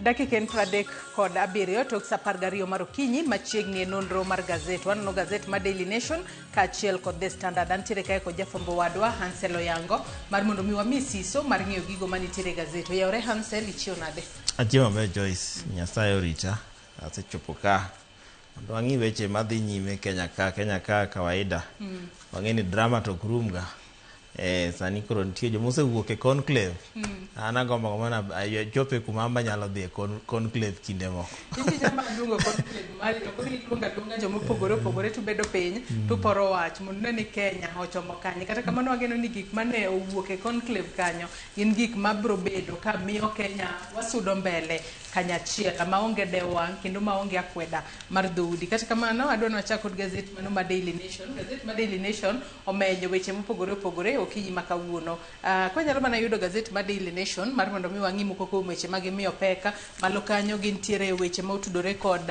Dakika en 37 tok sa 12 mar okinyi. Machiegni e nonro mar gazet, waneno gazet ma Daily Nation kaachiel kod The Standard. Antiere kae kod jafwambo wadwa Hansel Oyango mar mondo mi wami siso mar ng'iyo gigo manitiere e gazet. Oyawore Hansel, ichiew nade? Achiewo maber Joyce, Nyasaye orita. Asechopo ka mondo wang'i weche madhi nyime Kenya ka. Kenya ka kawaida. Wang'e ni drama to ok rum ga. Sani koro nitie joma osewuok e conclave. An agombo mana chopo e kuma amba nyalo dhi e conclave kinde moko. Inji jama luongo conclave mari to koro iluongo aluonga joma opogore opogore tubedo piny tuporo wach mondo une ni Kenya ochomo kanye. Kata kamano wageno ni gik mane owuok e conclave kanyo gin gik mabiro bedo ka miyo Kenya wasudo mbele kanyachiel maonge dewo wang' kendo maonge akweda mar dhoudi. Kata kamano adwa ni wachak kod gazet mano ma Daily Nation. Gazet ma Daily Nation omenyo weche mopogore opogore okinyi ma kawuono. Kwanyalo mana yudo gazet ma Daily Nation mar mondo mi wang'i moko kuom weche ma gimiyo pek. Malo kanyo gintiere weche ma otudore kod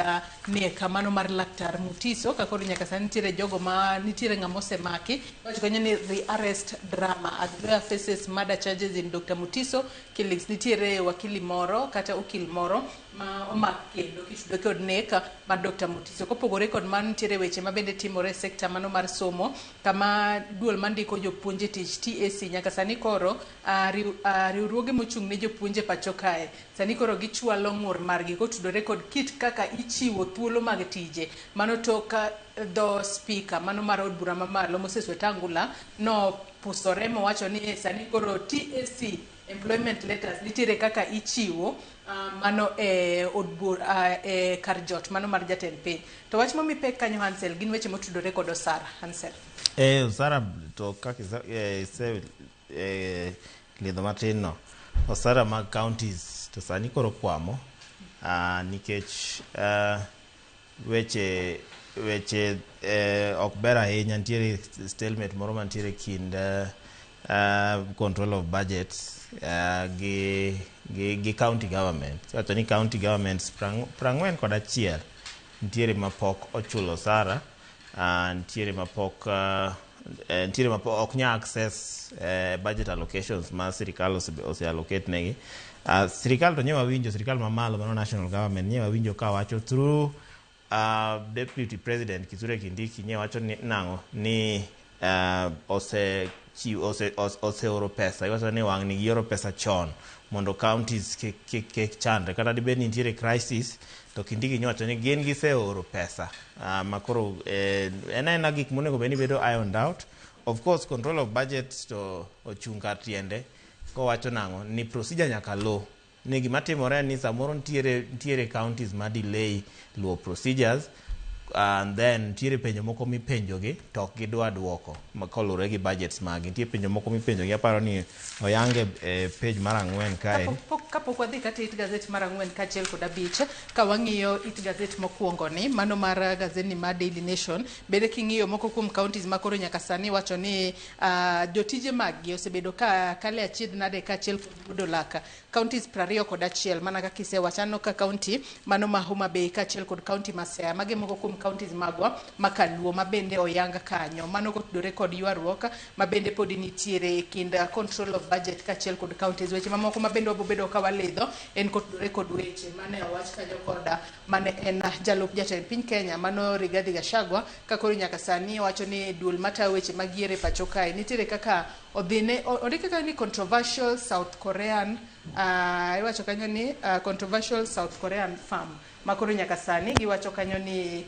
nek mano mar Laktar Mutiso, ka koro nyaka sani nitiere jogo ma nitiere ng'ama osemaki. Iwacho kanyo ni re-arrest drama as lawyer faces murder charges in Dr. Mutiso killings. Nitiere wakili moro kata okil moro ma omak kendo kitudo kod nek mar Dr. Mutiso. Kopogore kod mano, nitiere weche ma bende timore e sekta mano mar somo, kama duol mandiko jopuonj e tich TSC nyaka sani koro riwruoge mochung' ne jopuonj e pacho kae sani koro gichwalo ng'ur margi kotudore kod kit kaka ichiwo thuolo mag tije. Mano tok dho spika mano mar od bura mamalo Moses Wetangula nopusore mowacho ni sani koro TSC employment letters nitiere kaka ichiwo mano e od bura, e kar jot mano mar jatend piny. To wach momi pek kanyo Hansel gin weche motudore kod osara. Hansel. Osara to kaka ise lidho matin no, osara mag counties to sani koro kwamo nikech weche ok ber ahinya. Nitiere stalemate moro mantiere kind control of budget gi county government. Iwacho ni county governments 41 nitiere mapok ochulo osara, nitiere mapok ok nya access budget allocations ma sirikal ose allocate negi. Sirikal to nye wawinjo sirikal mamalo mano national government nye wawinjo ka wacho through deputy president Kithure Kindiki nye wacho ni nang'o ni oseoro pesa. Iwacho ni wang' ni gioro pesa chon mondo counties kik chandre kata dibed ni nitiere crisis, to Kindiki nyowacho ni gin giseoro pesa ma koro en aena gik monego bed ni bedo ironed out. Of course, control of budget to ochung' kar tiende kowacho nang'o ni procedure nyaka luw, ni gima timore en ni samoro nitiere counties ma delay luwo procedures and then nitiere penjo moko mipenjogi to ok gidwa duoko koluwore gi budgets magi. Nitie penjo moko mipenjogi, aparo ni oyange e page mar 4 kae. Kapok wadhi kata it gazet mar 4 kaachiel kod 5, ka wang'iyo it gazet mokwongo ni mano mar gazetni mar Daily Nation, bende king'iyo moko kuom counties ma koro nyaka sani wacho ni jotije maggi osebedo ka kale achiedh nade kaachiel kod yudo lak, counties 21 mana kaka isewacho. Aneno ka county mano ma Homa Bay kaachiel kod county ma Siaya, magi moko kuom counties magwa ma kaluo ma bende oyang kanyo. Mano kotudore kod ywaruok ma bende podi nitiere e kind control of budget kaachiel kod counties. Weche mamoko ma bende wabobedo ka walidho en kotudore kod weche mane owach kanyo kod mane en jalup jatend piny Kenya mano Rigathi Gachagua, ka koro nyaka sani owacho ni duol matayo weche mag yiero e pacho kae nitiere kaka odhine ondike kanyo ni controversial South Korean, iwacho kanyo ni controversial South Korean firm ma koro nyaka sani giwacho kanyo ni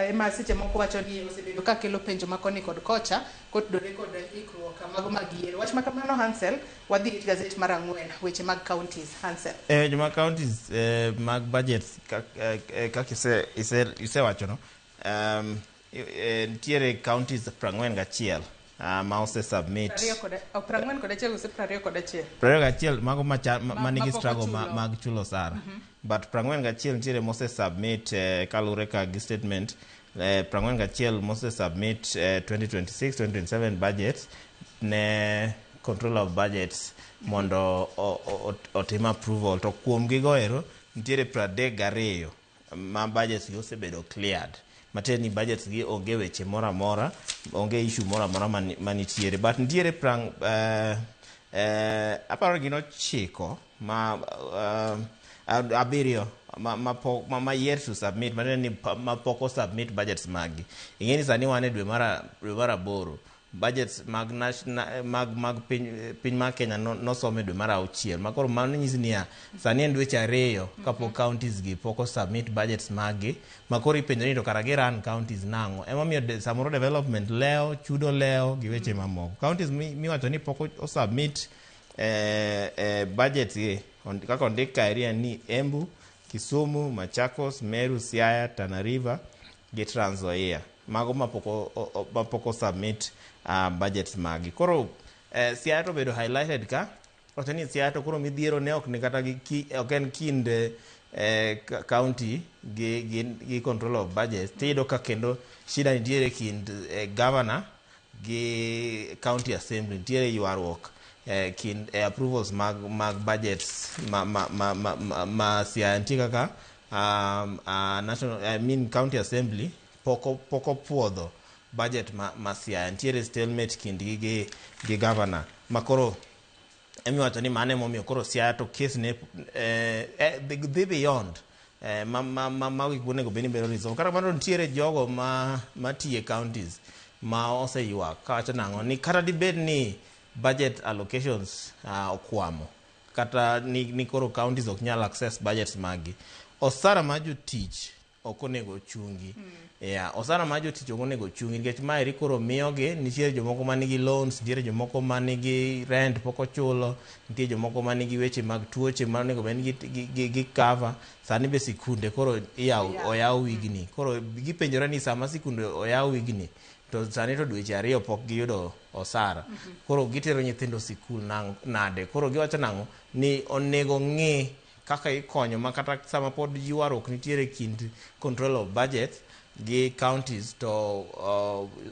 ema seche moko wacho ni osebedo ka kelo penjo ma koni kod kocha kotudore kod ikruok mago mag yiero. Wach ma kamano Hansel, wadhi e gazet mar 4, weche mag counties. Hansel. Joma counties mag budget kaka isewacho no, nitiere counties 41 ma ose submit. 41 gose 21? 21 mago manigi mapok struggle ochulo. Mag chulo osara, but 41 nitiere mose submit kaluwore ka gi statement 41 mose submit 2026 2027 budget ne controller of budgets mondo otim approval. To kuom gigo ero nitiere 32 ma budgets gi osebedo cleared, matiende ni budgets gi onge weche moro amora, onge issue moro amora manitiere. But nitiere aparo ni gin 9. ma abiriyo ma yet to submit, matiende ni ma pok o submit budgets maggi. Ing'e ni sani wan e dwe mar aboro. Budgets mag mag piny mar Kenya nosom e dwe mar auchiel, ma koro mano nyisi niya, sani en dweche 2 kapok counties gi pok o submit budgets maggi, ma koro ipenjo ni to kara gi run counties nang'o? Emomiyo samoro development lewo, chudo lewo gi weche mamoko. Counties miwacho ni pok o submit budgets gi kaka ondik kaeri en ni Embu, Kisumu, Machakos, Meru, Siaya, Tana River gi Trans Nzoia. Mago mapok o submit budgets maggi. Koro Siaya to obedo highlighted ka. Wacho ni Siaya to koro midhiero ne ok ni kata gi ok en kind county gi control of budget. Tiyudo ka kendo shida nitiere kind governor gi county assembly, nitiere ywaruok kind approvals mag budgets ma Siaya nitie kaka national, I mean, county assembly pok opuodho budget ma Siaya. Nitiere stalemate kindgi gi governor, ma koro emiwacho ni mano emomiyo koro Siaya to case ne dhi beyond ma gik monego bed ni bedo resolve. Kata kamano, nitiere jogo ma matiye counties ma oseywak kawacho nang'o ni kata dibed ni budget allocations okwamo kata ni koro counties ok nyal access budgets maggi, osara mar jotich ok onego chungi. Yeah, osara mar jotich ok onego chungi, nikech maeri koro miyogi nitiere jomoko manigi loans, nitiere jomoko manigi rent pok ochulo, nitie jomoko manigi weche mag tuoche ma onego bed ni gi cover. Sani be sikunde koro iyaw oyaw wigni, koro gipenjore ni sama sikunde oyaw wigni to sani to dweche 2 pok giyudo osara, koro gitero nyithindo sikul nade? Koro giwacho nang'o ni onego ng'i kaka ikonyo ma kata sama pod ywaruok nitiere kind control of budget gi counties to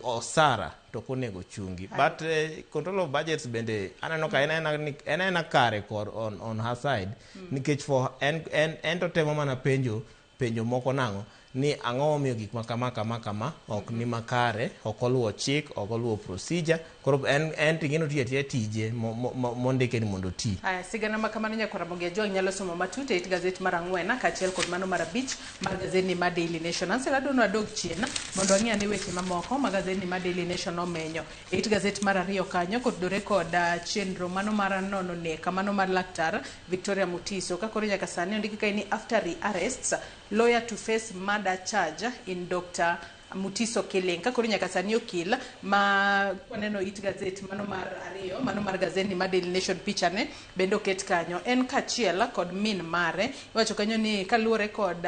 osara to ok onego chungi. But control of budgets bende aneno ka en aena kare kor on her side, nikech for en to temo mana penjo penjo moko nang'o ni ang'o momiyo gik ma kama kama kama ok ni makare, ok oluwo chik, ok oluwo procedure. Koro en ting'eno tiyo atiya tije mondike ni mondo oti. Aya, sigana ma kamano, nyakwar Ramogi Ajwang', nyalo somo matut e it gazet mar 4 kaachiel kod mano mar 5 mar gazetni mar Daily Nation. Ansel, adwaro adog chien mondo wang'i ane weche mamoko ma gazetni mar Daily Nation omenyo. E it gazet mar 2 kanyo kotudore kod chenro mano mar nono nek mano mar laktar Victoria Mutiso. Ka koro nyaka sani ondiki kae ni after re-arrests, lawyer to face murder charge in Dr. Mutiso killing. Ka koro nyaka sani okil ma waneno it gazet mano mar 2 mano mar gazetni mar Daily Nation, picha ne bende oket kanyo en kaachiel kod min mare. Iwacho kanyo ni kaluwore kod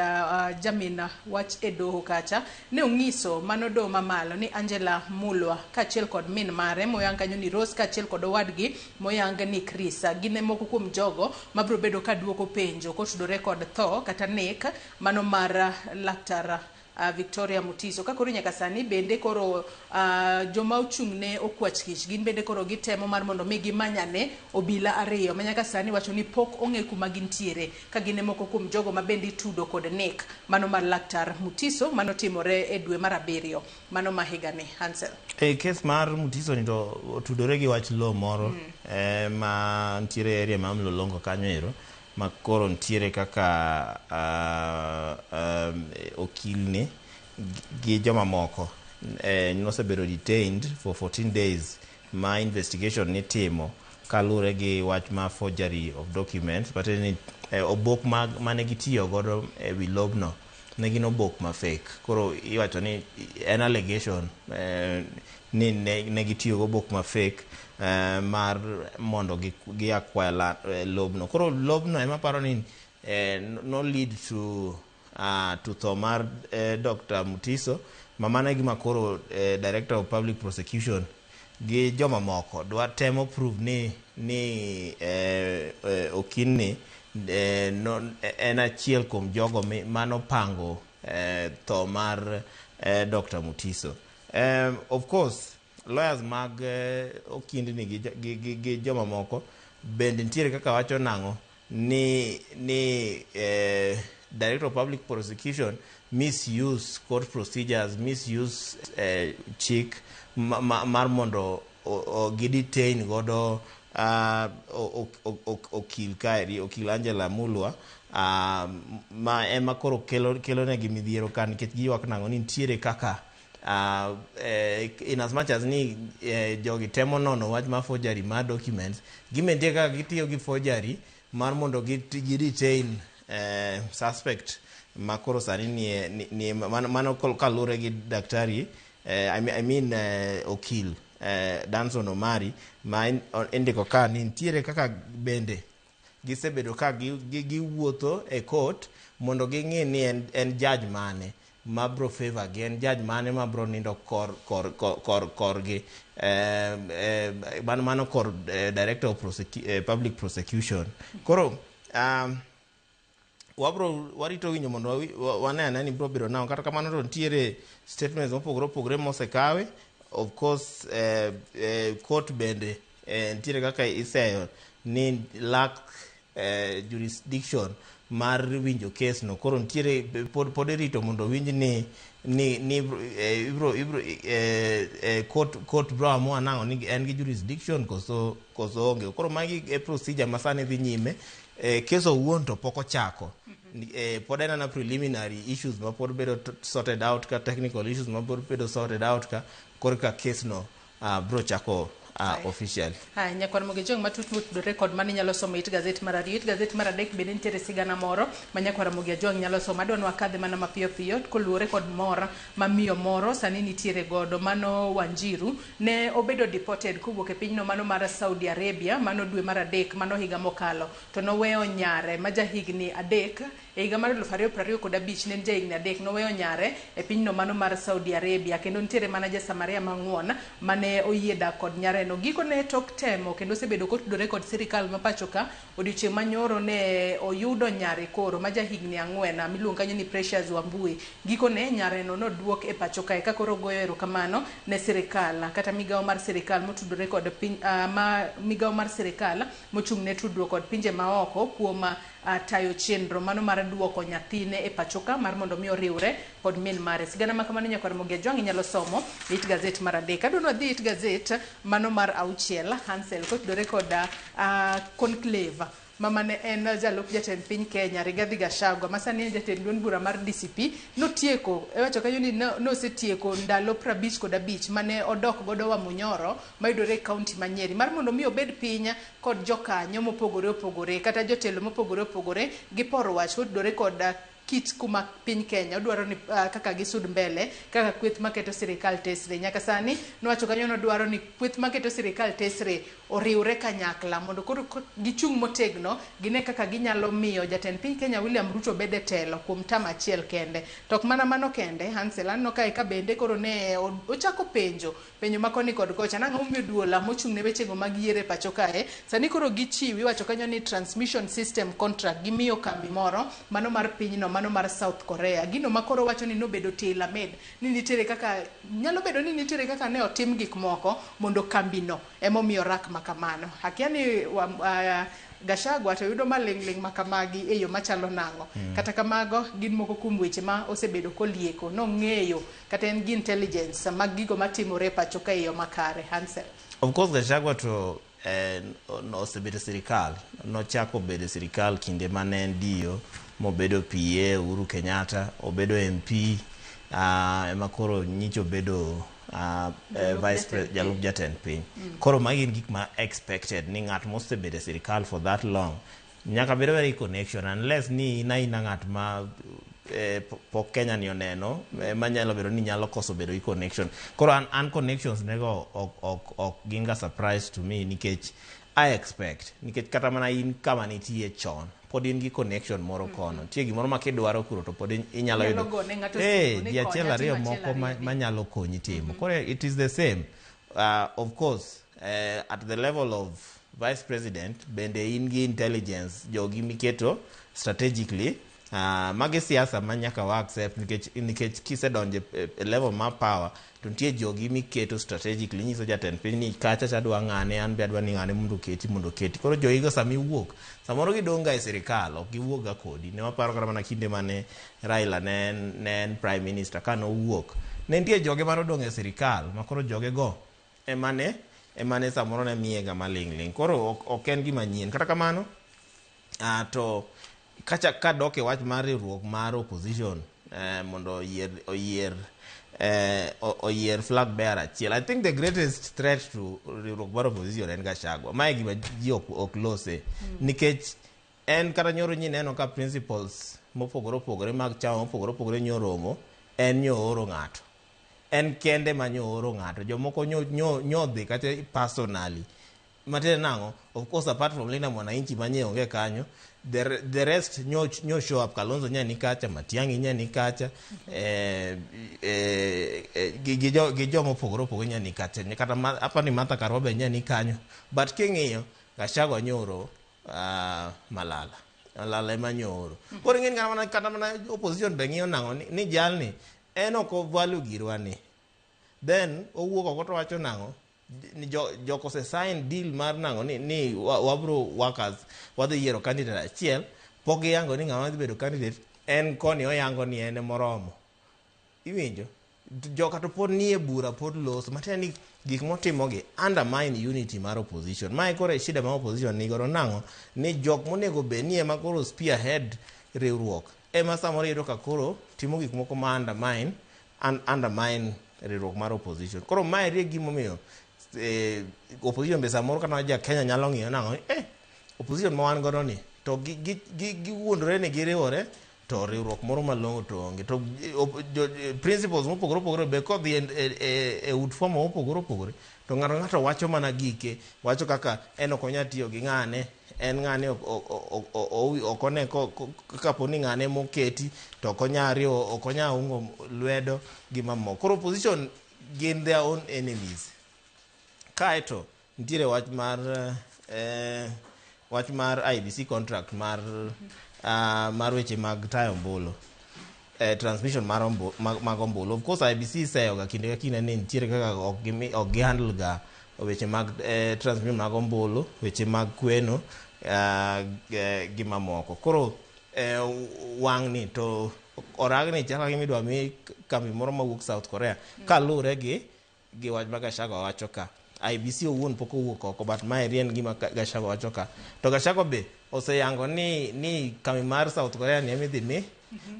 jamin wach e doho kacha ne ong'iso mano doho mamalo ni Angela Mulwa kaachiel kod min mare moyang kanyo ni Rose kaachiel kod owadgi moyang ni Chris gin e moko kuom jogo mabiro bedo ka duoko penjo kotudore kod tho kata nek mano mar laktar Victoria Mutiso. Ka koro nyaka sani bende koro joma ochung' ne okwach kich gin bende koro gitemo mar mondo mi gimanyane obila ariyo ma nyaka sani wacho ni pok ong'e kuma gintiere, ka gin e moko kuom jogo ma bende itudo kod nek mano mar laktar Mutiso manotimore e dwe mar abiriyo mano ma higani. Hansel. E kes mar Mutiso ni to otudore gi wach lowo moro ma nitiere e area ma Mlolongo kanyo ero, ma koro nitiere kaka okilni gi jomamoko nosebedo detained for 14 days ma investigation nitimo kaluwore gi wach ma forgery of documents, matiende ni obok mane gitiyo godo e wi lobno ne gin obok ma fake. Koro iwacho ni en allegation ni ne gitiyo gobok ma fake mar mondo gi acquire lobno. Koro lobno ema paro ni no lead to tho mar Dr. Mutiso, ma mano e gima koro Director of Public Prosecution gi jomamoko dwa temo prove ni okilni no, en achiel kuom jogo manopango tho mar Dr. Mutiso. Of course, lawyers mag okindni gi jomamoko bende nitiere kaka wacho nang'o ni Director of Public Prosecution misuse court procedures, misuse chik mar mondo gidetain godo. Okil kaeri, okil Angela Mulwa, ma ema koro kelo negi midhiero ka, nikech giywak nang'o ni nitiere kaka in as much as ni jogi temo nono wach mar forgery mar documents, gime nitie kaka gitiyo gi forgery mar mondo gi retain suspect ma koro sani nie mano kaluwore gi daktari, I mean, okil Danson Omari, ma indiko ka ni nitiere kaka bende gisebedo ka giwuotho e court mondo ging'i ni en judge mane ma bro favor gi, en judge mane ma bro nindo kor korgi, mano kor director of public prosecution. Koro wabro warito winjo mondo wane ane ni bro bedo nang'o. Kata kamano to nitiere statements mopogore opogore mosekawe. Of course, court bende nitiere kaka iseyo ni lack jurisdiction mar winjo kes no. Koro nitiere pod irito mondo winj ni ibro court bro amua nang'o ni en gi jurisdiction koso onge. Koro magi e procedure ma sani dhi nyime. Kes owuon to pok ochako. Pod en ana preliminary issues ma pod bedo sorted out, ka technical issues ma pod bedo sorted out, ka korka kes no bro chako officially. Haya, nyakwar Mogejong, matut motudore kod mano inyalo somo it gazet mar ariyo. It gazet mar adek bende nitiere sigana moro ma nyakwar Ramogi Ajwang' nyalo somo. Adwa ni wakadhe mana mapiyo piyo koluwore kod mor ma miyo moro sani nitiere godo. Mano Wanjiru ne obedo deported kowuok e pinyno mano mar Saudi Arabia, mano dwe mar adek mano higa mokalo. To noweyo nyare ma jahigni 3 e higa mar 2025, ne en jahigni 3, noweyo nyare e pinyno mano mar Saudi Arabia, kendo nitiere mana jasamaria mang'won mane oyie dak kod nyareno. Gikone tok temo kendo osebedo kotudore kod sirikal ma pacho ka, odiochieng' manyoro ne oyudo nyare koro ma jahigni 4 miluongo kanyo ni Precious Wambui. Gikone nyareno noduok e pacho kae ka koro goyo erokamano ne sirikal kata migawo mar sirikal motudore kod piny, ma migawo mar sirikal mochung' ne tudruok kod pinje maoko kuom tayo chenro mano mar duoko nyathine e pacho ka mar mondo mi oriwre kod min mare. Sigana ma kamano, nyakwar Ramogi Ajwang', inyalo somo e it gazet mar adek. Adwa ni wadhi e it gazet mano mar auchiel, Hansel, kotudore kod conclave ma mane en jalup jatend piny Kenya Rigathi Gachagua, ma sani en jatend duond bura mar DCP, notieko iwacho kanyo ni nosetieko ndalo 55 mane odok godo Wamunyoro mayudore e kaunti ma Nyeri mar mondo mi obed piny kod jokanyo mopogore opogore kata jotelo mopogore opogore gipor wach kotudore kod kit kuma piny Kenya odwaro ni kaka gisud mbele kaka kweth maketo sirikal tesre. Nyaka sani nowacho kanyo nodwaro ni kweth maketo sirikal tesre oriwre kanyakla mondo koro gichung' motegno gine kaka ginyalo miyo jatend piny Kenya William Ruto bed e telo kuom tam achiel kende. To ok mana mano kende, Hansel, aneno kae ka bende koro ne ochako penjo penjo ma koni kod kocha nang'o momiyo duola mochung' ne wechego mag yiero e pacho kae sani koro gichiw iwacho kanyo ni transmission system contract gimiyo kambi moro mano mar pinyno mano mar South Korea, gino ma koro wacho ni nobedo tailor made, ni nitiere kaka nyalo bedo ni nitiere kaka ne otim gik moko mondo kambino emomiyo rak ma kamano. Akia ni Gachagua to yudo maling'ling' ma kamagi e yo machalo nang'o. Kata kamago gin moko kuom weche ma osebedo kolieko nong'eyo kata en gi intelligence mag gigo matimore e pacho ka e yo makare, Hansel. Of course, Gachagua to osebedo e sirikal, nochako bedo e sirikal kinde mane en DO, mobedo PA Uhuru Kenyatta, obedo MP, ema koro nyicha obedo vice jalup jatend piny. Koro magi gin gik ma expected ni ng'at mosebedo e sirikal for that long nyaka bed very connection, unless ni in aina ng'at ma pok Kenya ni oneno, manyalo bedo ni nyalo koso bedo gi connection. Koro an connections nego ok gin ga surprise to me, nikech I expect, nikech kata mana in kama nitie chon pod in gi connection moro kono, nitie gimoro ma kidwaro kuro to pod inyalo Inyalo yudo gone ng'ato simu ni ji achiel konya, ariyo timo achiel moko ariyo. Manyalo konyi timo. Koro it is the same, of course, at the level of vice president bende in gi intelligence jogi miketo strategically. Magi siasa ma nyaka wa accept, nikech kisedonjo e level mar power to nitie jogi miketo strategically, inyiso jatend piny ni kacha cha adwa ng'ane, an be adwa ni ng'ane mondo oketi. Koro jogigo sama iwuok samoro gidong' ga e sirikal, ok giwuok ga kodi. Ne waparo kata mana kinde mane Raila ne en prime minister, ka nowuok ne nitie joge manodong' e sirikal ma koro joge go ema ne Ema ne samoro ne miye ga maling' ling'. Koro ok en gima nyien. Kata kamano, to kacha kadok e wach mar riwruok mar opposition mondo oyier flag bearer achiel. I think the greatest threat to riwruok mar opposition en Gachagua. Mae gima ji ok lose. Nikech en kata nyoro nyineno ka principles mopogore opogore mag chama mopogore opogore nyoromo, en nyooro ng'ato. En kende ma nyooro ng'ato. Jomoko nyo dhi kata personally. Matiende nang'o? Of course, apart from Linda Mwananchi manye onge kanyo, the rest nyo show up. Kalonzo nya ni kacha, Matiang'i nya ni kacha, gi joma opogore opogore nya ni kacha. Kata apani Martha Karua be nya ni kanyo. But king'iyo, Gachagua nyoro Malala. Malala ema nyooro. Koro ing'e ni kata mana opposition be ng'iyo nang'o ni jalni en ok ovalue girwa ni. Then owuok oko to wacho nang'o ni jok ose sign deal mar nang'o ni wabro workers wadhi yiero candidate achiel, pok giyango ni ng'ama dhi bedo candidate. En koni oyango ni en emoromo, iwinjo joka to pod nie bura, pod loso. Matiende ni gik motimogi undermine unity mar opposition. Mae koro e shida ma opposition nigodo nang'o ni jok monego bed ni ema koro spearhead riwruok ema samoro iyudo ka koro timo gik moko ma undermine riwruok mar opposition. Koro mae e gimomiyo opposition be samoro kata ja Kenya nyalo ng'iyo nang'o ni opposition ma wan godo ni to giwuondore ni giriwore, to riwruok moro malong'o to onge, to principles mopogore opogore be kodhi e ut fwambo mopogore opogore to ng'ato ng'ato wacho mana gike, wacho kaka en ok onyal tiyo gi ng'ane, en ng'ane ok one kapo ni ng'ane moketi to ok onyal riwo, ok onyal ungo lwedo gi mamoko. Koro opposition gin their own enemies. Kaeto nitiere wach mar IEBC contract mar weche mag tayo ombulu, transmission mag ombulu. Of course, IEBC iseyoga kinde ka kinde ni nitiere kaka ok gihandle ga weche mag transmission mag ombulu, weche mag kweno gi mamoko. Koro wang'ni to oragni chal ka gima idwa mi kambi moro mawuok South Korea kaluwore gi wach ma Gachagua wacho ka. IEBC owuon pok owuok oko, but maeri en gima Gachagua wacho ka. To Gachagua be oseyango ni kambi mar South Korea ni ema idhi mi,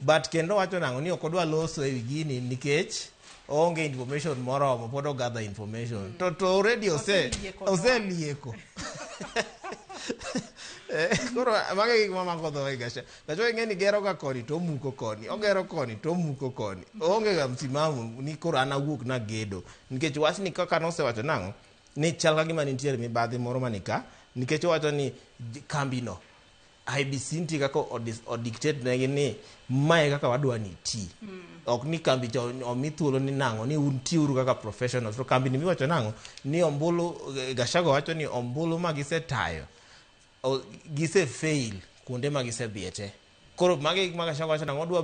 but kendo wacho nang'o ni ok odwa loso ewi gini nikech oonge information moromo, pod ogather information. To already Oselieko. Oselieko. Koro mago e gik mamako dhoge Gachagua. Gachagua ing'e ni gero ga koni to omuko koni, ogero koni to omuko koni. Oonge ga msimamo ni koro an awuok nagedo. Nikech wachni kaka nosewacho nang'o ni chal ka gima nitiere mibadhi moro mani ka, nikech owacho ni kambino IEBC nitie kaka odictate negi ni mae kaka wadwa ni ti. Ok ni kambi cha omi thuolo ni nang'o ni un tiuru kaka professionals. To kambi ni miwacho nang'o ni ombulu, Gachagua wacho ni ombulu ma gisetayo gise fail kuonde ma gisedhie te. Koro magi gik ma Gachagua wacho nang'o, odwa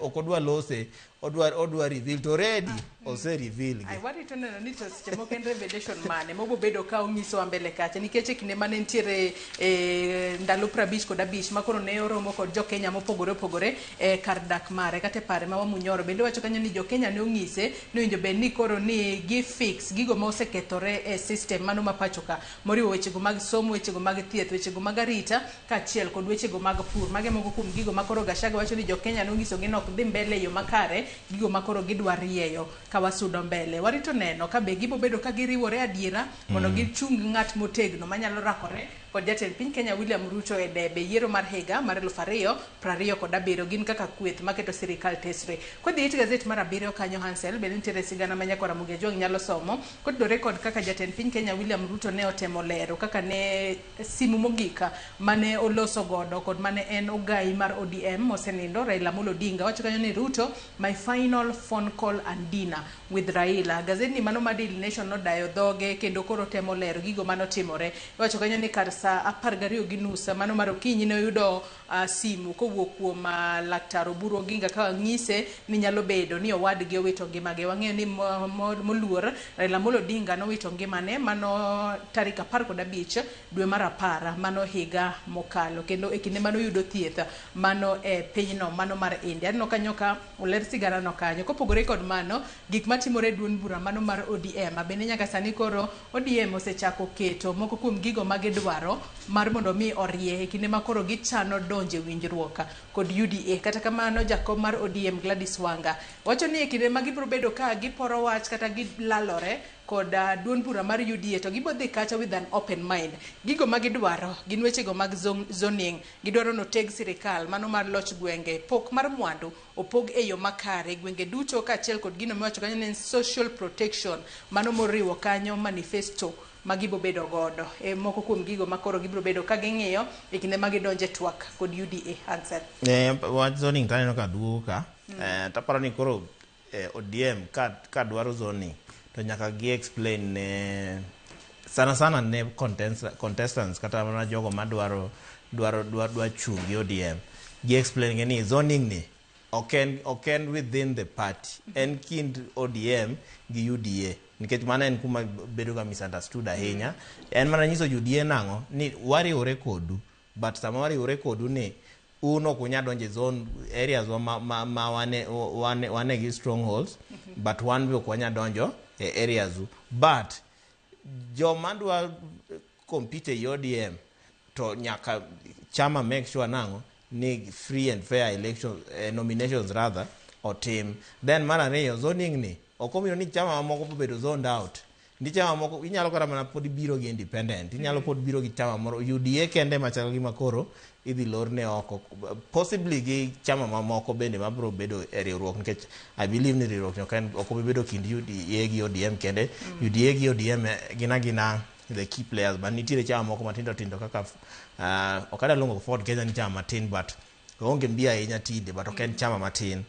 ok odwa lose, odwa reveal, to already ose reveal gi. Ai, warito neno ni to seche moko en revelation mane mobobedo ka onyisowa mbele kacha, nikech e kinde mane nitiere ndalo 55 ma koro ne oromo kod jokenya mopogore opogore e kar dak mare kata e pare ma Wamunyoro, bende wacho kanyo ni jokenya ne onyise ni owinjo bed ni koro ni gi fix gigo ma osekethore e system mano ma pacho ka, moriwo wechego mag somo, wechego mag thieth, wechego mag arita kaachiel kod wechego mag pur. Mage moko kuom gigo ma koro Gachagua wacho ni jokenya nonyisogi ni ok dhi mbele e yo makare, gigo ma koro gidwa rieyo ka wasudo mbele. Warito neno ka be gibo bedo ka giriwore adiera mondo gichung ng'at motegno manyalo rakore kod jatend piny Kenya William Ruto e debe yiero mar higa mar 2027, gin kaka kweth maketo sirikal tesre. Kodhi it gazet mar abiriyo kanyo, Hansel, bende nitiere sigana ma nyakwar Ramogi Ajwang' nyalo somo kotudore kod kaka jatend piny Kenya William Ruto ne otemo lero kaka ne simu mogik mane oloso godo kod mane en ogai mar ODM mosenindo Raila Amolo Odinga. Wacho kanyo ni "Ruto, my final phone call and dinner with Raila". Gazetni mano mar Daily Nation nodayo dhoge kendo koro temo lero gigo manotimore. Iwacho kanyo ni kar sa Saa 12:30 mano mar okinyi ne oyudo simu kowuok kuom Laktar Oburu Oginga ka ng'ise ni nyalo bedo ni owadgi owito ngimagi. Wang'eyo ni moluor Raila Amolo Odinga nowito ngimane mano tarik 15 dwe mar 10 mano higa mokalo, kendo e kinde mane oyudo thieth mano e pinyno mano mar India. Aneno kanyo ka oler sigana no kanyo. Kopogore kod mano, gik matimore e duond bura mano mar ODM bende nyaka sani koro ODM osechako keto moko kuom gigo ma gidwaro mar mondo mi orie e kinde ma koro gichano donjo e winjruok kod UDA. Kata kamano, jakom mar ODM Gladys Wanga wacho ni e kinde ma gibiro bedo ka giporo wach kata gilalore kod duond bura mar UDA to gibo dhi kacha with an open mind. Gigo ma gidwaro gin wechego mag zoning, gidwaro noteg sirikal mano mar loch gwenge, pok mar mwandu opog e yo makare gwenge duto kaachiel kod gino miwacho kanyo ni en social protection mano moriwo kanyo manifesto ma gibo bedo godo. E moko kuom gigo ma koro gibiro bedo ka ging'iyo e kinde ma gidonje twak kod UDA. Ansel. Wach zoning to aneno ka duogo ka. Taparo ni koro ODM ka dwaro zoning to nyaka gi explain ne sana sana ne contestants kata mana jogo madwaro dwaro dwa dwa chung' gi ODM, gi explain ni zoning ni ok en within the party, en kind ODM gi UDA, nikech mano en kuma bedo ga misunderstood ahinya. En mana nyiso UDA nang'o ni wariwore kodu, but sama wariwore kodu ni un ok unyal donjo e zone areas wa ma wane gi strongholds, but wan be ok wanyal donjo e areas u, but joma dwa compete e ODM to nyaka chama make sure nang'o ni free and fair election, nominations rather, otim. Then mar ariyo, zoning ni ok omiyo ni chama mamoko bobedo zoned out. Ni chama moko inyalo kata mana pod biro gi independent, inyalo pod biro gi chama moro. UDA kende machal gima koro idhi lorne oko, possibly gi chama mamoko bende mabiro bedo e riwruok, nikech I believe ni riwruok ni ok obi bedo kind UDA gi ODM kende. UDA gi ODM gin agina the key players, but nitiere chama moko matindo tindo kaka ok adwa luongo Ford Kenya ni chama matin, but oonge mbi ahinya tinde, but ok en chama matin,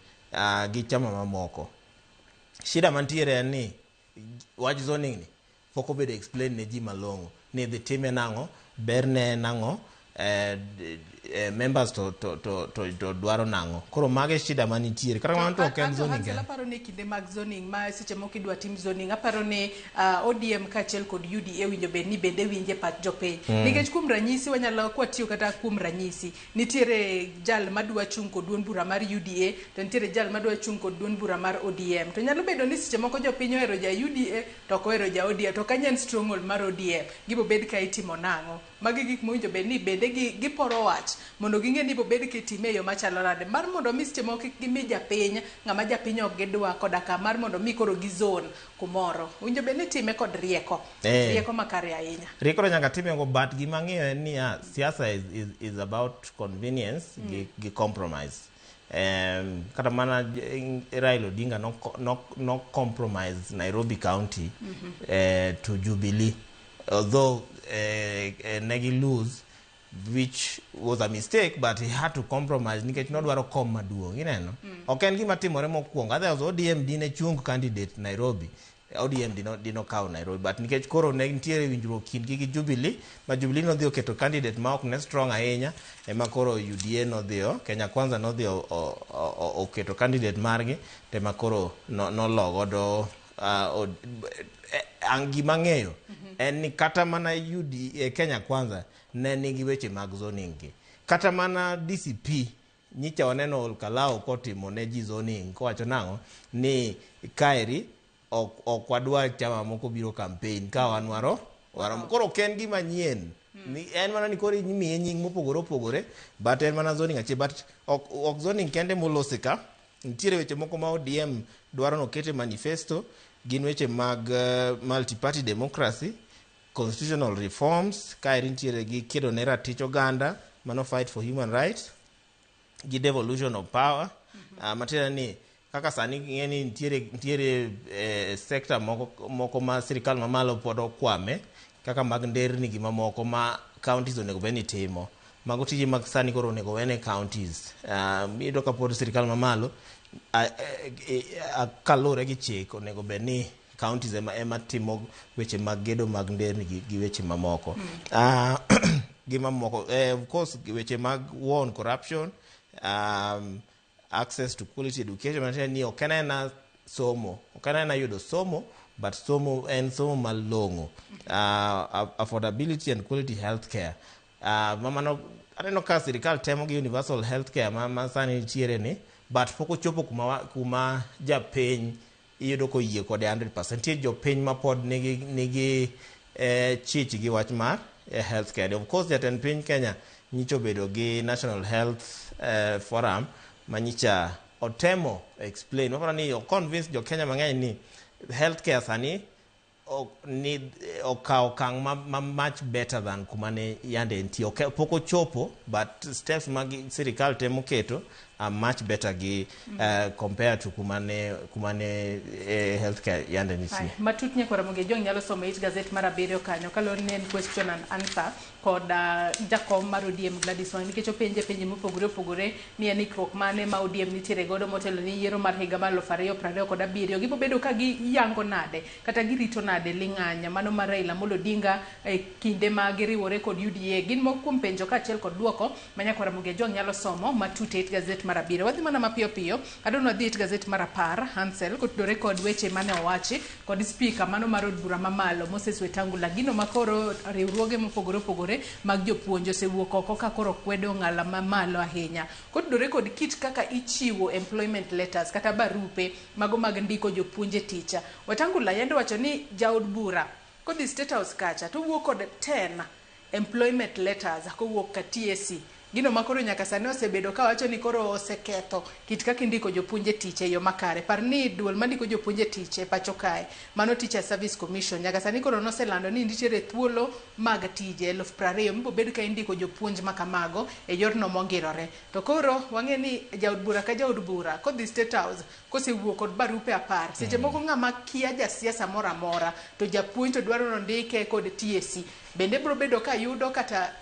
gi chama mamoko. Shida mantiere en ni wach zoning ni pok obedo explain ne ji malong'o ni idhi time nang'o, berne en nang'o, members to dwaro nang'o. Koro mago e shida manitiere. Kata kamano to ok en zoning Hansel, kende. Aparo ni kinde mag zoning ma seche moko idwa tim zoning, aparo ni ODM kaachiel kod UDA winjo bed ni bende winje pach jopiny. Nikech kuom ranyisi wanyalo kwatiyo kata kuom ranyisi, nitiere jal madwa chung' kod duond bura mar UDA to nitiere jal madwa chung' kod duond bura mar ODM. To nyalo bedo ni seche moko jopiny ohero ja UDA to ok ohero ja ODM, to kanyo en stronghold mar ODM. Gibo bed ka itimo nang'o? Magi gik mowinjo bed ni bende giporo wach mondo ging'e ni bobed kitime e yo machalo nade mar mondo mi seche moko kik gimi japiny ng'ama japiny ok gidwa, koda ka mar mondo mi koro gi zone kumoro. Owinjo bed ni itime kod rieko. Rieko makare ahinya. Rieko to nyaka time go, but gima ang'eyo en niya, siasa is about convenience gi compromise. Kata mana Raila Odinga no compromise Nairobi County to Jubilee, although negi lose, which was a mistake, but he had to compromise nikech nodwaro kom maduong', ineno. Ok en gima timore mokwongo, otherwise ODM dine chung candidate Nairobi, ODM dino kawo Nairobi, but nikech koro ne nitiere winjruok kindgi gi Jubilee, ma Jubilee nodhi oketo candidate ma ok ne strong ahinya, ema koro UDA nodhiyo Kenya Kwanza nodhi oketo candidate margi, to ema koro nolo godo. Gima ang'eyo en ni kata mana UDA, Kenya Kwanza ne nigi weche mag zoning gi. Kata mana DCP nyicha waneno Olkalou kotimo ne ji zoning kowacho nang'o ni kaeri ok wadwa chama moko biro campaign ka wan waro waromo. Koro ok en gima nyien. Ni en mana ni koro imiye nying mopogore opogore, but en mana zoning achiel. But ok zoning kende molose ka, nitiere weche moko ma ODM dwaro noket e manifesto, gin weche mag multi-party democracy, constitutional reforms, kaeri nitiere gi kedo ne ratich oganda, mano fight for human rights, gi devolution of power. Matiende ni kaka sani ing'e ni nitiere sector moko ma sirikal mamalo pod okwame, kaka mag nderni gi mamoko ma counties onego bed ni timo. Mago tije mag sani koro onego wene counties. Iyudo ka pod sirikal mamalo kaluwore gi chik onego bed ni Counties ema timo weche mag gedo mag nderni gi weche mamoko. Gi mamoko, of course, weche mag war on corruption, access to quality education, matiende ni ok en aena somo, ok en aena yudo somo, but somo en somo malong'o, affordability and quality healthcare. Mamano aneno ka sirikal temo gi universal healthcare ma sani nitiere ni, but pok ochopo kuma japiny iyudo koyie kode 100%. Nitie jopiny ma pod nigi chich gi wach mar healthcare. Of course, jatend piny Kenya nyicha obedo gi National Health Forum manyicha otemo explain, maparo ni o convince jo Kenya mang'eny ni healthcare sani ni okawo okang' ma much better than kuma ne yande entie. Ok, pok ochopo, but steps ma sirikal temo keto are much better gi compared to kuma ne healthcare yande nitie. Ai, matut nyakwara Ramogi Ojwang' nyalo somo it gazet mar 7 kanyo kaluwore ni en question and answer kod jakom mar ODM Gladys Wanga, nikech openje penje mopogore opogore ni en ikruok mane ma ODM nitiere godo motelo ni yiero mar higa mar 2027. Gibo bedo ka giyango nade kata girito nade ling'anya mano mar Raila Amolo Odinga e kinde ma giriwore kod UDA. Gin moko kuom penjo kaachiel kod duoko ma nyakwara Ramogi Ojwang' nyalo somo matut e it gazet mar 7. Wadhi mana mapiyo piyo, adwa ni wadhi e it gazet mar 10 Hansel, kotudore kod weche mane owachi kod spika mano mar od bura mamalo Moses Wetangula, gino makoro riwruoge mopogore opogore mag jopuonj osewuok oko ka koro kwedo ng'ala mamalo ahinya kotudore kod kit kaka ichiwo employment letters kata barupe mago mag ndiko jopuonj e tich. Wetangula yande wacho ni jaod bura kodhi State House kacha to owuok kod 10 employment letters kowuok ka TSC, gino ma koro nyaka sani osebedo kawacho ni koro oseketho kit kaka indiko jopuonj e tich e yo makare. Par ni duol mandiko jopuonj e tich e pacho kae, mano Teacher Service Commission, nyaka sani koro noselando ni nitiere thuolo mag tije 20,000 mibobed ka indiko jopuonj makamago e yorno mongirore. To koro wang'e ni jaod bura ka jaod bura kodhi State House kosewuok kod barupe 10, seche moko ng'ama kia jasiasa moro amora to japuonj to dwaro nondike kod TSC bende biro bedo ka yudo kata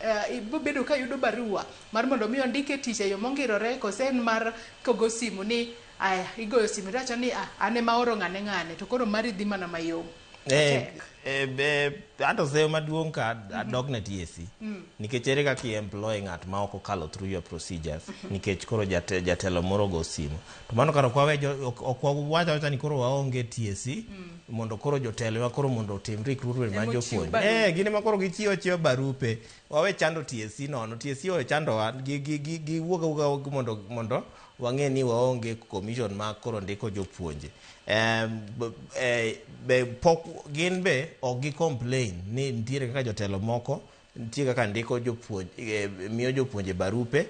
biro bedo ka yudo barua mar mondo mi ondike tich e yo mongirore, kose en mar kogo simu ni aya igoyo simu tiwacho ni ah, an ema aoro ng'ane ng'ane to koro mari dhi mana mayom. Tek. Anto seyo maduong' ka adok ne TSC, nikech ere kaka i-employ ng'at ma ok okalo through your procedures nikech koro jatelo moro go simu, to mano kar ok wawe ok wawach awacha ni koro waonge TSC mondo koro jotelo ema koro mondo otim recruitment mar Ema ochiw jopuonj barupe. Gin ema koro gichiwo achiwa barupe. Wawe chando TSC nono. TSC owe chandowa gi wuog awuoga mondo wang'e ni waonge commission ma koro ndiko jopuonje. Be pok gin be ok gi complain ni nitiere kaka jotelo moko nitie kaka ndiko jopuonj, miyo jopuonje barupe,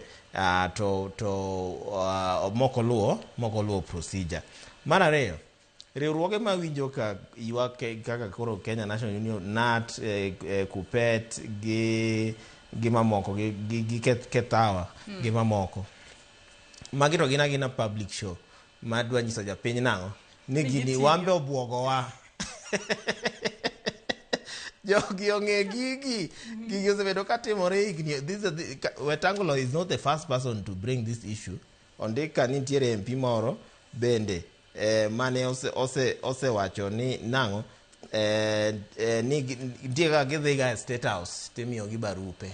to moko luwo procedure. Mar ariyo, riwruoge ma winjo ka ywak kaka koro Kenya National Union, KNUT, KUPPET gi mamoko gi Kethawa gi mamoko, magi to gin agina public show madwa nyiso japiny nang'o ni Ni gini gitiyo. Wambe obwogowa, jogi ong'e gigi osebedo katimore higni. Wetangula is not the first person to bring this issue. Ondik ka nitiere MP moro bende mane osewacho ni nang'o ni nitie kaka gidhiga e State House timiyogi barupe.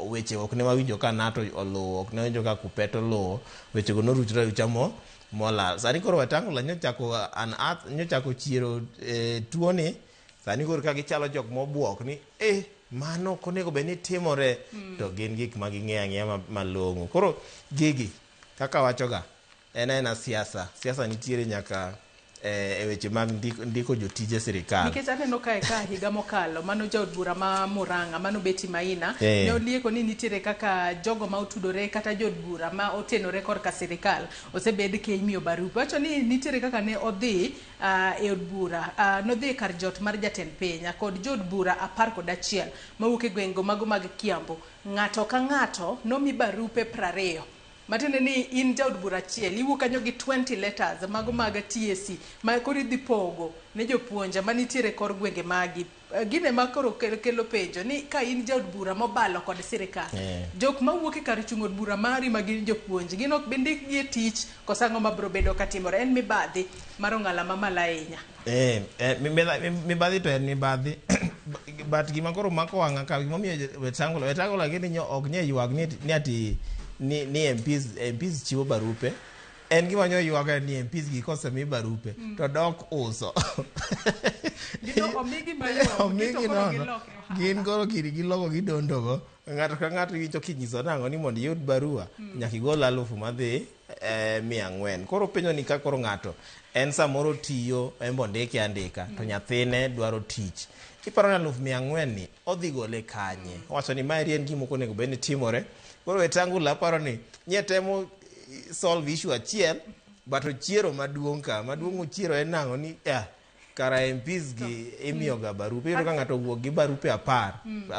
Weche ok ne wawinjo ka NATO oluwo, ok ne wawinjo ka KUPPET oluwo wechego, noruchre arucha mo molal. Sani koro Wetangula nyochako unearth, nyochako chiero tuoni. Sani koro ka gichalo jok mobuok ni mano ok onego bed ni timore, to gin gik ma ging'eyo ang'eya malong'o. Koro gigi kaka wachoga en aena siasa. Siasa nitiere nyaka e weche mag ndiko jotije sirikal. Nikech aneno kae ka higa mokalo mano jaod bura ma Murang'a mano Betty Maina ne olieko ni nitiere kaka jogo ma otudore kata jood bura ma otenore korka sirikal osebed ka imiyo barupe. Wacho ni nitiere kaka ne odhi e od bura, nodhi e kar jot mar jatend piny kod jood bura 11 mawuok e gwengego mago mag Kiambu. Ng'ato ka ng'ato nomi barupe 20, matiende ni in jaod bura achiel iwuok kanyo gi 20 letters mago mag TSC ma koro idhi pogo ne jopuonje manitiere kor gwenge magi. Gine ma koro kelo penjo ni ka in jaod bura mobalo kod sirikal, jok mawuok e kar chung' od bura mari ma gin jopuonj, gin ok bi ndikgi e tich koso ang'o mabiro bedo katimore? En mibadhi mar ong'ala mamalo ahinya. Mibadhi to en mibadhi, but gima koro mako wang'a ka, gimomiyo Wetangula gini nyo ok nye ywak ni ati ni MPs chiwo barupe, en gima nyo ywak en ni MPs gi kosemi barupe to dok uso. Omigi mayom, Omigi to koro nono. Giloke ohala. Gin koro gini giloko gidondogo. Ng'ato ka ng'ato iwinjo kinyiso nang'o ni mondo iyud barua nyaka igol alufu madhi 400. Koro penjo ni ka koro ng'ato en samoro tiyo en be ondike andika to nyathine dwaro tich, iparo ni 400,000 ni odhi gole kanye? Owacho ni maeri en gima ok onego bed ni timore. Koro Wetangula aparo ni nye temo solve issue achiel, but ochiero maduong' ka maduong' ochiero en nang'o ni kara MPs gi imiyo ga barupe. Iyudo ka ng'ato owuok gi barupe 10,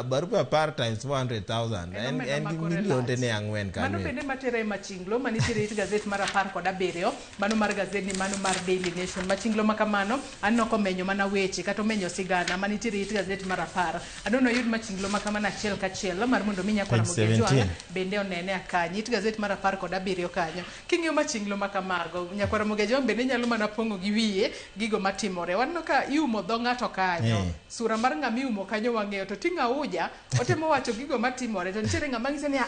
barupe 10 times 400,000 En omenda en ma gi kore milionde lach. ne ang'wen Mano kanyo. bende matere e machinglo manitiere it gazet mar 17, mano mar gazedni, mano mar Daily Nation. Machinglo ma kamano aneno komenyo mana weche kata omenyo sigana manitiere it gazet mar 10. Adwaro ni oyud machinglo ma kamano achiel kachiel mar mondo mi nyakwara Page Mogi Ojwang' 17. bende onene akanyo. It gazet mar 17 kanyo. King'iyo machinglo ma kamago, nyakwara Mogi Ojwang' bende nyalo mana pong'o gi wiye gigo matimore. Waneno ka iumo dho ng'ato kanyo. Sura mar ng'ama iumo kanyo wang'eyo, to ting'o auja, otemo wacho gigo matimore, to nitiere ng'ama ng'ise niya,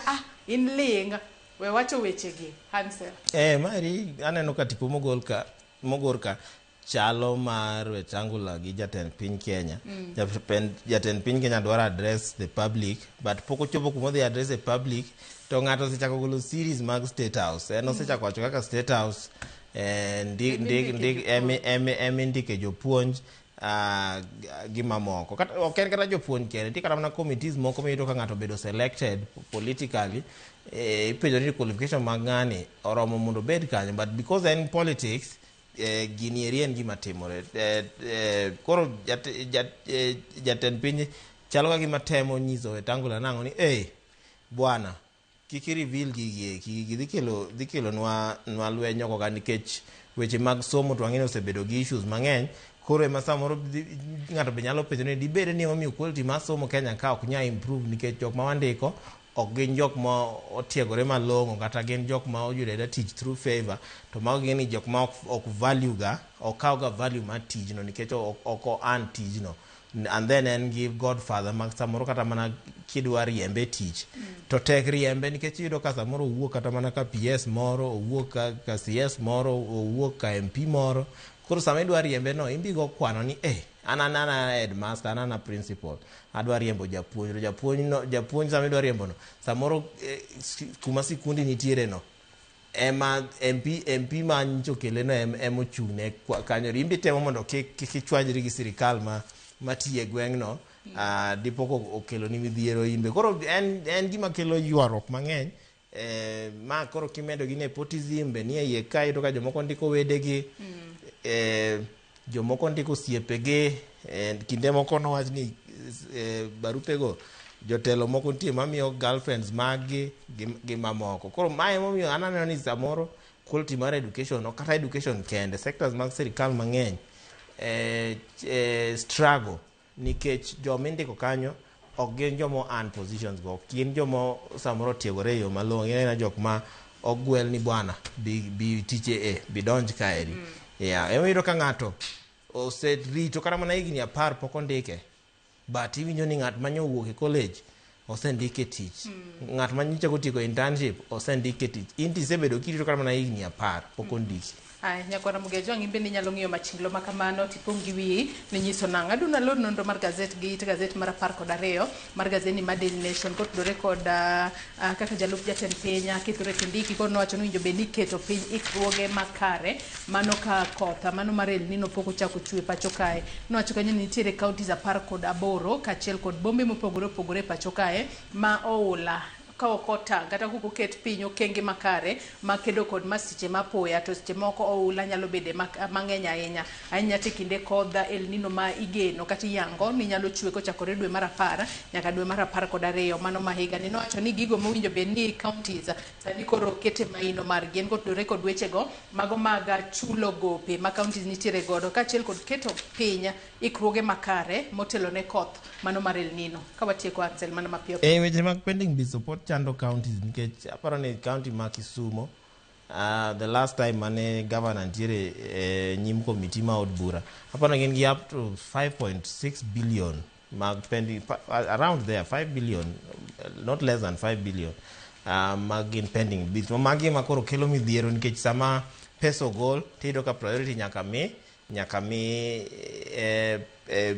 in ling', we wacho wechegi. Hansel. Maeri aneno ka tipo mogol ka, mogor ka chalo mar Wetangula gi jatend piny Kenya. Jatend piny Kenya dwaro address the public, but pok ochopo kuma odhi address the public, to ng'ato osechako golo series mag State House. En osechako wacho kaka State House Emi ndik ndike jopuonj. emi ndike jopuonj gi mamoko. Kata ok en kata jopuonj kende, nitie kata mana committees moko miyudo ka ng'ato obedo selected politically, ipenjo ni qualification mag ng'ani oromo mondo obed kanyo, but because en politics, gini eri en gima timore. Koro jatend piny chalo ka gima temo nyiso Wetangula nang'o ni bwana, kik i reveal gigi eki, gigi dhi kelo nwa lweny oko ka, nikech weche mag somo to wang'e ni osebedo gi issues mang'eny. Koro ema samoro ng'ato be nyalo penjo ni dibed ni emomiyo quality mar somo Kenya ka ok nyal improve, nikech jok ma wandiko ok gin jok ma otiegore malong'o, kata gin jok ma oyudo ayuda tich through favor, to mago gin jok ma ok value ga, ok kaw ga value mar tijno, nikech ok o earn tijno. And then en gi godfather mag samoro kata mana kidwa riembe tich to tek riembe, nikech iyudo ka samoro owuok kata mana ka PS moro, owuok ka CS moro, owuok ka MP moro. Koro sama idwa riembe no, imbi go kwano ni an headmaster, an principal, adwa riembo japuonj, to japuonj no, japuonj sama idwa riembo no, samoro kuma sikundi nitiere no ema MP ma nyocha okele no ema ochung'ne kanyo. Imbi temo mondo kik ichwanyri gi sirikal matiyo e gweng'no, dipo ka okelo ni midhiero imbe. Koro en gima kelo ywaruok mang'eny. Ma koro kimedo gi nepotism be nie iye ka, iyudo ka jomoko ndiko wedegi, jomoko ndiko osiepegi. Kinde moko nowach ni barupego jotelo moko nitie mamiyo girlfriends maggi gi mamoko. Koro mae emomiyo an aneno ni samoro quality mar education, ok kata education kende, sectors mag sirikal mang'eny struggle, nikech joma indiko kanyo ok gin joma earn positions go, ok gin joma samoro otiegore e yo malong'o, gin aina jok ma ogwel ni bwana bi tich bi donj kaeri. Yeah, ema iyudo ka ng'ato oserito kata mana higni 10 pok ondike, but iwinjo ni ng'at manyo owuok e college osendike tich, ng'at ma nyocha otieko internship osendike tich, in to isebedo kirito kata mana higni 10 pok ondiki. Ay, nyakwara Mugejo Ojwang', in bende inyalo ng'iyo machinglo ma kamano tipong' gi wiyi ni nyiso nang'o. Adwa nalor nonro mar gazet gi it gazet mar 12 mar gazeti mar Daily Nation kotudore kod kaka jalup jatend piny Kithure Kindiki koro nowacho ni winjo bed ni iketo piny ikruoge makare mano ka koth mano mar El Nino pok ochako chwe pacho kae. Nowacho kanyo ni nitiere counties 18 kaachiel kod bombe mopogore opogore pacho kae ma oula Ka ok otang' kata kok oket piny okenge makare ma kedo kod masiche mapoya, to seche moko oula nyalo bede mang'eny ahinya ahinya to e kinde kodh El Nino ma igeno kata iyango ni nyalo chwe kochakore dwe mar 10 nyaka dwe mar 12 mano ma higani. Nowacho ni gigo mowinjo bed ni counties sani koro kete maino margi en kotudore kod wechego mago mag chulo gope ma counties nitiere godo kaachiel kod keto piny ikruoge makare motelo ne koth mano mar El Nino. Ka watieko, Ansel, mana mapiyo. E weche mag pending bills pod chando counties, nikech aparo ni county ma Kisumo, the last time mane governor nitiere e nyim committee ma od bura, aparo ni gin gi up to 5.6 billion mag pending, around there 5 billion, not less than 5 billion mag gin pending bills. Magi ema koro kelo midhiero, nikech sama pesa ogol tiyudo ka priority nyaka mi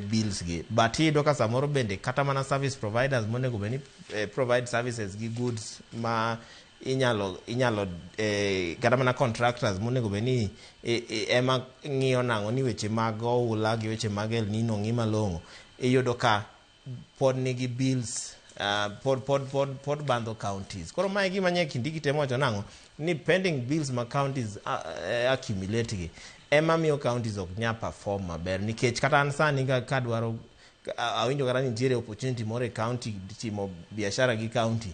bills gi, but iyudo ka samoro bende kata mana service providers monego bed ni provide services gi goods ma inyalo kata mana contractors monego bed ni ema ng'iyo nang'o ni weche mag oula gi weche mag El Nino ng'i malong'o, iyudo ka pod nigi bills pod bandho counties. Koro mae gima nye Kindiki temo wacho nang'o ni pending bills ma counties accumulate gi ema miyo counties ok nya perform maber, nikech kata an sani kadwaro awinjo kata ni nitiere opportunity moro e county timo biashara gi county,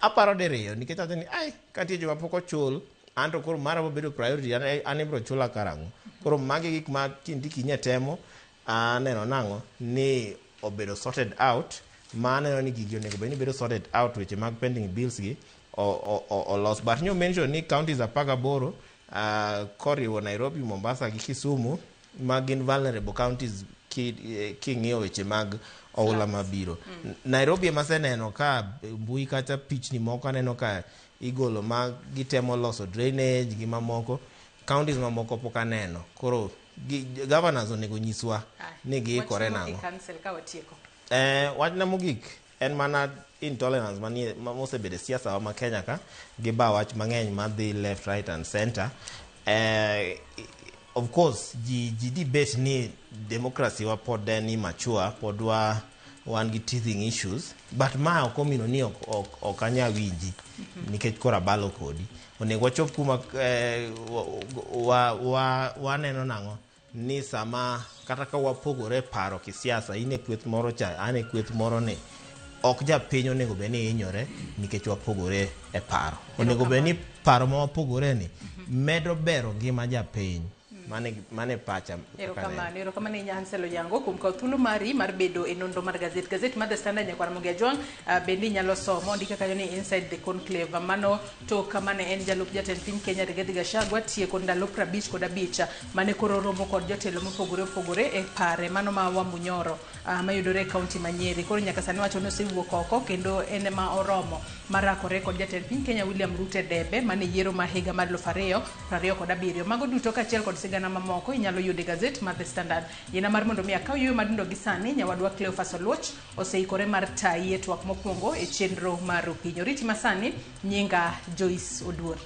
aparo diriyo, nikech awacho ni ai ka nitie joma pok ochul, anto koro mara bobedo priority, an ibro chula karang'o? Koro magi gik ma Kindiki nye temo aneno nang'o ni obedo sorted out, ma aneno ni gigi onego bed ni bedo sorted out, weche mag pending bills gi olos. But nyo mention ni counties 18, koriwo Nairobi, Mombasa gi Kisumu, ma gin vulnerable counties king'iyo weche mag oula mabiro. Nairobi ema aseneno ka mbui kata pichni moko aneno ka igolo ma gitemo loso drainage gi mamoko. Counties mamoko pok aneno. Koro governors onego nyiswa ni giikore Wach nang'o. mogik, Ansel, ka watieko. Wachna mogik en mana intolerance manie mosebedo e siasa wa ma Kenya ka gi ba wach mang'eny madhi left, right and center. Of course ji debate ni democracy wa pod en immature, pod wa wan gi teething issues, but ma ok omino ni ok anya winji nikech koro abalo kodi. Onego wachop kuma waneno nang'o ni sama kata ka wapogore paro kisiasa, in e kweth moro cha, an e kweth moro ni, ok japiny onego bed ni hinyore nikech wapogore e paro. Onego bed ni paro ma wapogore ni medo bero ngima japiny. Mane pacha kaka neno. Erokamano, erokamano ahinya, Ansel Onyango, kuom kawo thuolo mari mar bedo e nonro mar gazet mar The Standard. Nyakwar Ramogi Ajwang', bende inyalo somo ondike kanyo ni Inside the Conclave, mano tok mane en jalup jatend piny Kenya Rigathi Gachagua tieko ndalo 55 mane koro romo kod jotelo mopogore opogore e pare mano ma Wamunyoro, mayudore e kaunti ma Nyeri. Koro nyaka sani wacho ni osewuok oko kendo en ema oromo marakore kod jatend piny Kenya William Ruto e debe mane yiero ma higa mar 2027. Mago duto kaachiel kod sigana mamoko inyalo yudo e gazet mar The Standard. Yiena mar mondo mi akaw yueyo madindo gi sani, nyawadwa Cleophas Oluoch oseikore mar tayi e twak mokwongo e chenro mar Opinio. Oriti masani, nyinga Joyce Oduor.